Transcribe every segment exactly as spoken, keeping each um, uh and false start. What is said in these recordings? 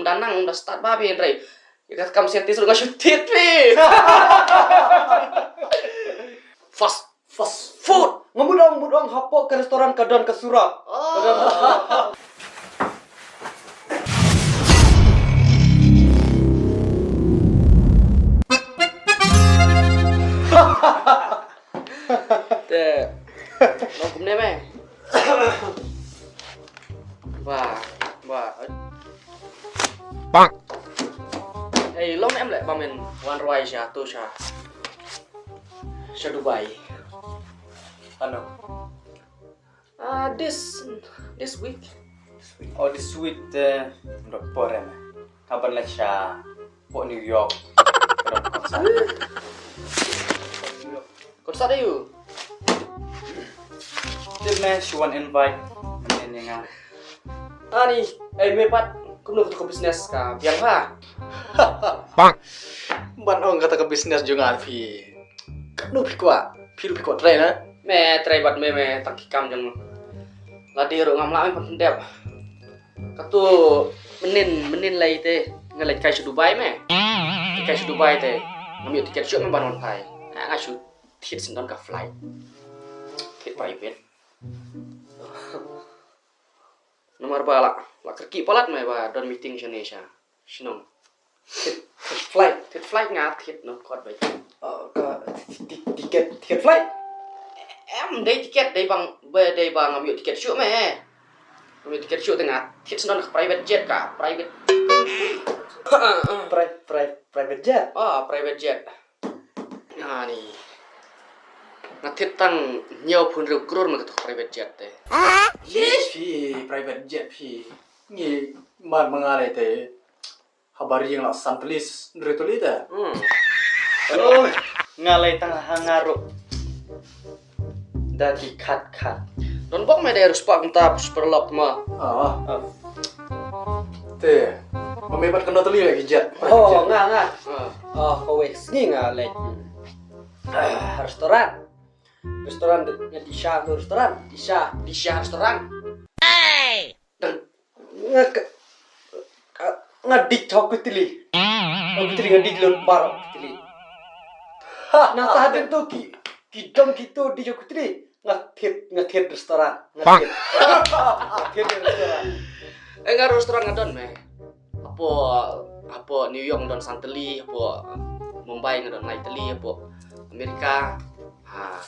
Da nang da start ba phi hynrei. Ïa ka kam scientist ruh nga shu thied phi. Fast, fast food. Nga mut ong, mut ong hapoh ka restaurant ka don ka surok. Oh. Ka don ka surok. Te long kumne me. Ba, ba. Bang. Ei, long em leh ba men wan rwai sha tu sha, sha Dubai. Ano? Ah, this, this week. Oh, this week te dok por em. Kaban leh sha pok New York. Ka dok concert. Concert aïu? Tip me shu wan invite. Ni ni nga. Ani, ei me pat kumno ka business ka biang ha. Bang. Ban ong kata ka business jong nga phi. Kumno phi kwah? Phi ruh phi kwah try na? Me try bad me me tang ki kam jong. Lade ruh ngam lah me pan dep. Katu menin menin lai te nga leit kai sha Dubai me. Kai sha Dubai te. Ngam ïoh tiket shuh me ban wan phai. Nga shu thied sendon ka flight. Thied private. Namar ba la la kyrkieh palat me ba don meeting shane sha shnong. Thied flight, thied flight nga thied no kot ba. Oh, ka ti- ti- tiket, tiket flight. Em dei tiket dei bang ba dei bang ngam ïoh tiket shuh me. Ngam ïoh tiket shuh te nga thied sendon ka private jet ka private. Pri- pri- private jet. Ah, private jet. Ani. Nga thied tang hynñiewphew hynriew klur ma kato private jet te. Yes, phi private jet phi. Ngi mar ma nga lei te. Haba ri nga la san tylli hynriew tylli te. Hmm. Oh, nga lei tang ha nga ruh. Da ki khat khat. Don bok me dei ruh spah kumta spah lok ma. Ah. Ah. Te, ma me bat kano tylli lagi jet. Oh, nga nga. Ah. Oh, kawei sngi nga leh. Ah, restoran. Restoran de- nga Disha tu restoran. Disha, Disha restoran. Hey! Nga ke- ka- nga dik hok kutli. Hok kutli nga dik lon bar hok kutli. Nang ta hadin tu ki ki dom ki tu dik hok kutli. Nga thied, nga thied restoran. Nga thied. Nga thied restoran. Eh, nga restoran nga don me. Hapoh, hapoh New York nga don san tylli, hapoh Mumbai nga don lai tylli, hapoh Amerika. Ha.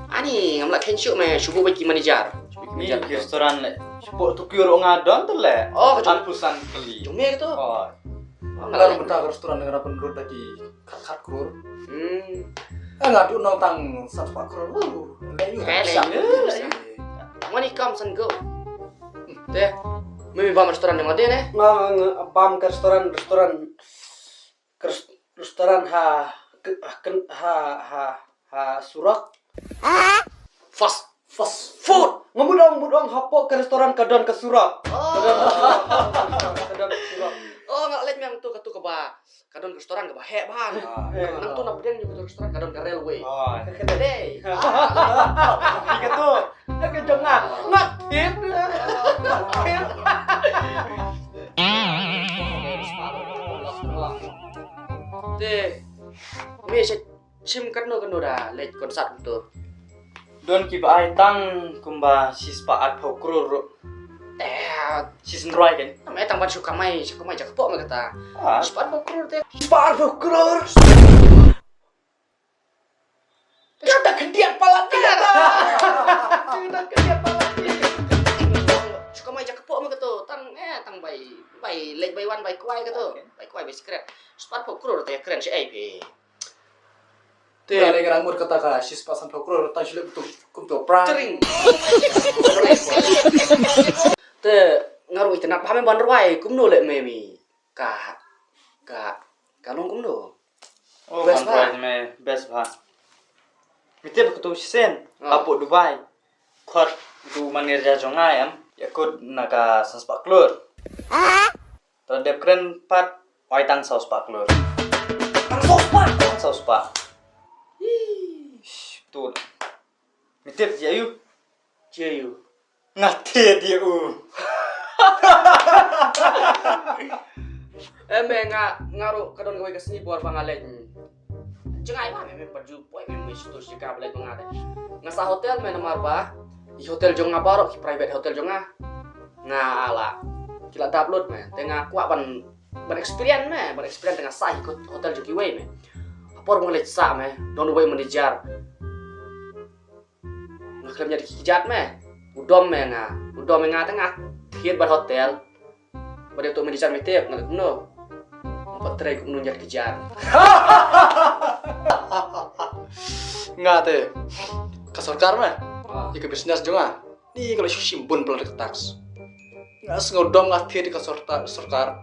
Ani ngam lah khein shuh me, shu buh bad ki manager. Shu buh ki manager. Ni restoran le. Shu buh Tokyo ruh nga don te le. Oh, ka jong- Arphew san tylli. Jong me tu. Oh. Nga lah mynta ka restoran nga pynrut da ki khat khat klur. Hmm. Eh, nga duh nong tang san spah klur. Uh, leh yu. Eh, leh yu. Money comes and go. Te, me bam restoran jong nga te ne? Nga, nga bam ka restoran, restoran, ka res- restoran ha, ke- ha, ken- ha, ha, ha surok. Fast, fast food. Nga mut ong, mut ong hapoh ka restoran ka don ka surok. Oh. Ka don ka surok. Ka don ka surok. Oh, nga leh me tu katu kaba. Ka don ka restoran kaba heh ban. Ah. Nangtu na pdeng jong katu restoran ka don ka railway. Ah. Ka dei. Ka tu. Ka jong nga. Nga thied. Nga thied. Te. Me sha Shim katno katno da leit concert to. Don kiba ai tang kumba shispah arphew klur ruh. Eh, shisynroi kan. Namar tang ban shu kamai, shu kamai jaka pok me kata. Ah. Shispah arphew klur te. Shispah arphew klur. Kita khyndiat palat kita. Kita khyndiat palat. Shu kamai jaka pok me kata. Tang, eh, tang bai, bai leit bai wan bai kwai kata. Bai kwai bai sikret. Shispah arphew klur te kren shi ai phi. Te. Nga leh ngan mut kata ka shispah sanphew klur tang shu leh kumto, kumto prank. Tring. Te nga ruh itynnad bha me ban rwai kumno leh me mi. Ka, ka, ka long kumno. Oh, best bha. Ban rwai me best bha. Me tip katu shisien. Ah. Hapoh Dubai. Khot tu manager jong nga em. Ïa kut na ka sanspah klur. Te dep kren pat, ai tang saw spah klur. Tang saw spah? Tang saw spah. Ish, betul. Me tip jia ïu? Jia ïu? Nga thied ïa u. Eh, me nga, nga ruh ka don kawei ka sngi por ba nga leit. Jngai ba me, me pat ju poi me, me shu tu shi ka ba leit ba nga de. Nga sah hotel me namar ba i hotel jong nga baroh ki private hotel jong nga. Nga la, ki la dap lut me. Te nga kwah ban, ban experience me, ban experience te nga sah i hotel jong kiwei me. Ha por ba nga leit sah me, don uwei manager. Nga khlem ïa ki kjat me. U dom me nga. U dom me nga te nga thied bad hotel. Bad ïa uto u manager me tip nga leit kumno. Nga pat trei kumno ïa ki kjat. Nga te ka sorkar me. Ah. Ïa ka business jong nga. Ni ka la shu shim bun palat ka tax. Nga sngew dom nga thied ka sorta-, sorkar.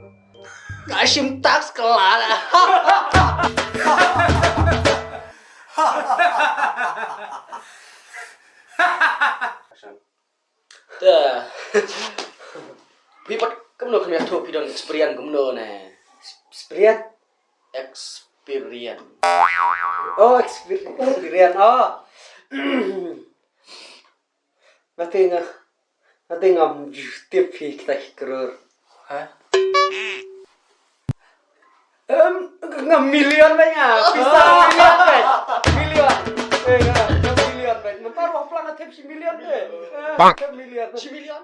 Nga shim tax ka la. Te. Phi pat kumno, kumno ïathuh phi don experience kumno ne? Experience? Experience. Oh, experience. Experience. Oh. Nga te nga, nga te ngam ju tip hi kita ki krur. Ha? Em, nga million bad nga. Pisa million bad. Million. Eh, nga, nga million bad. Mynta ruh pla nga tip shi million bad. Eh, tip million. Shi million?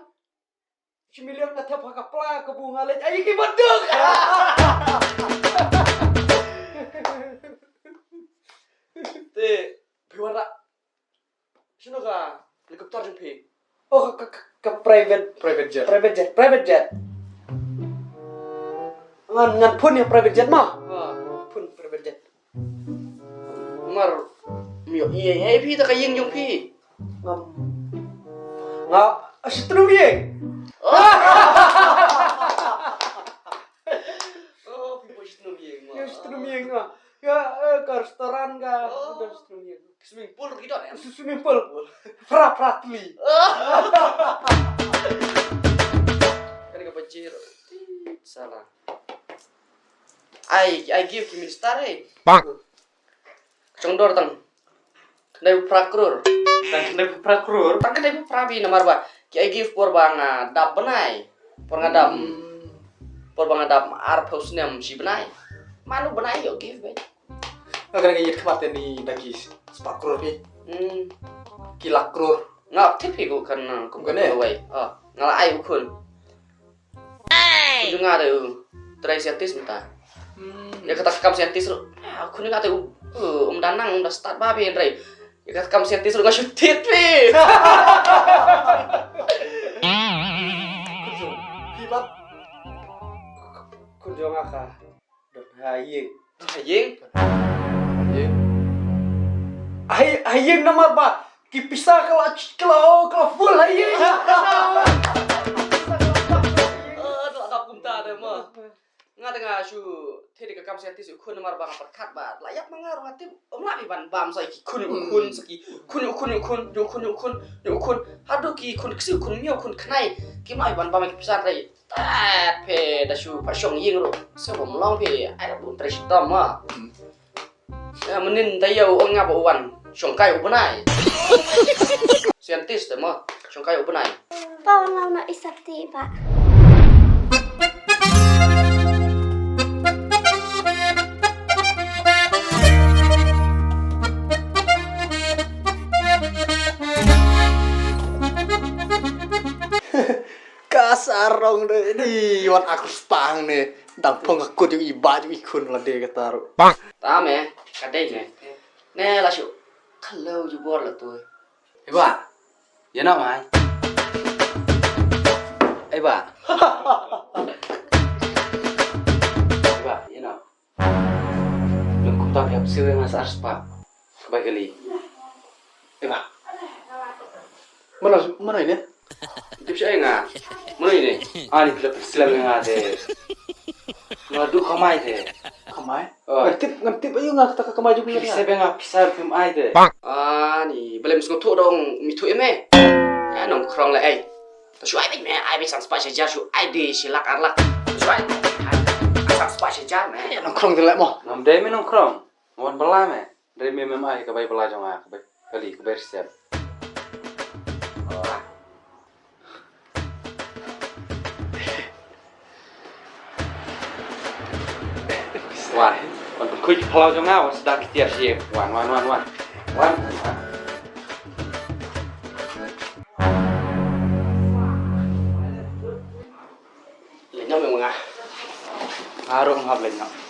Shi million nga tip ha ka pla ka bu nga leit. Ai, ki baduk. Te, phi wan ra. Shano ka helicopter jong phi? Oh, ka, ka, ka private, private jet. Private jet, private jet. Ngan, ngan phone ïa private jet mo. Ha. Phone private jet. Mar, mio, ïa, ïa, phi ta ka ïing jong phi. Ngam. Nga, ah, shi trei ïing. Oh, phi poi shi trei ïing mo. Ïa, shi trei ïing nga. Ïa, eh, ka restaurant ka. Oh. Udah shi trei ïing. Swimming pool ruh ki don, eh? Swi-, swimming pool. Pra, pra tli. Kane ka pajir. Salah. Ai, ai gift ki minister, eh. Bang. Chong dor tang. Khyndai phew phra krur. Tang khyndai phew phra krur. Tang khyndai phew phra bi namar ba ki ai gift por ba nga dap bnai. Por nga dap. Hmm. Por ba nga dap arphew snem shi bnai. Mano bnai ïoh gift ba. Nga kane ka ïit khmat te ni da ki spah krur phi. Hmm. Ki lak krur. Nga tip hi ko kan, ko kan wai. Ah, nga la ai u khun. Hey! Jong nga te u trei scientist mynta. Hmm. Ïa kata ka kam scientist ruh. Ah, u khun nga te u, uh, um da nang, um da start ba phi trei. Ïa kata ka kam scientist ruh nga shu thied phi. Khun jong phi bad. Khun jong nga ka. Don ha ïing. Ha ïing? Ha ïing. Ha ï-, ha ïing namar ba ki pisa ka la, ka la, ka la full ha ïing. Ah, la dap kumta te mo. Nga te nga shu thied ka kam scientist u khun namar ba nga pyrkhat ba la ïap ma nga ruh nga tip. Ym lah ban bam sa ki khun u khun sa ki khun u khun u khun u khun u khun u khun. Haduh ki khun ksiew khun miaw khun khnai. Kim lah ban bam ki pisa te. Tat phi da shu pha shong ïing ruh. Sngewbha long phi ai da bun trei shitom ma. Hmm. Ya, mynnin da ïa u ong nga ba u wan shong kai u bnai. Scientist ma, shong kai u bnai. Pa wan lang na isap ti ba. Ka sarong de ni wan aku spang ne. Dang phong ka kut ïa i ba ïa i khun la de ka taru. Ta me, ka dei me. Ne la shu. Hello ju bor la tu. Iba. Ïa na mai. Iba. Iba, ïa na. Lem kumta phi hap siew ïa nga sa ar spah. Ka bai kali. Eh, bah. Mano, mano ine? Tip sha nga. Mano ine? Ani phi la tip slem ïa nga te. Nga duh kamai te. Kamai? Oh. Ngan tip, ngan tip aïu nga kata ka kamai jong phi. Phi sep ïa nga pisa phim ai te. Ani, balei ym sngewthuh dong, mi thuh ïa me. Eh, nongkhrong leh ei. To shu ai beit me, ai beit san spah shi hajar, shu ai de shi lak ar lak. To shu ai. Ai san spah shi hajar me. Nongkhrong te leh mo. Ngam dei me nongkhrong. Wan bala me. Dei me mem ai ka bai bala jong nga, ka bai kali, ka bai resep. Oh. Khuid phyllaw jong nga, wan sdang ki tiar shi. Wan, wan, wan, wan. Wan. Leit noh me ma nga. Nga ruh ngam hap leit noh.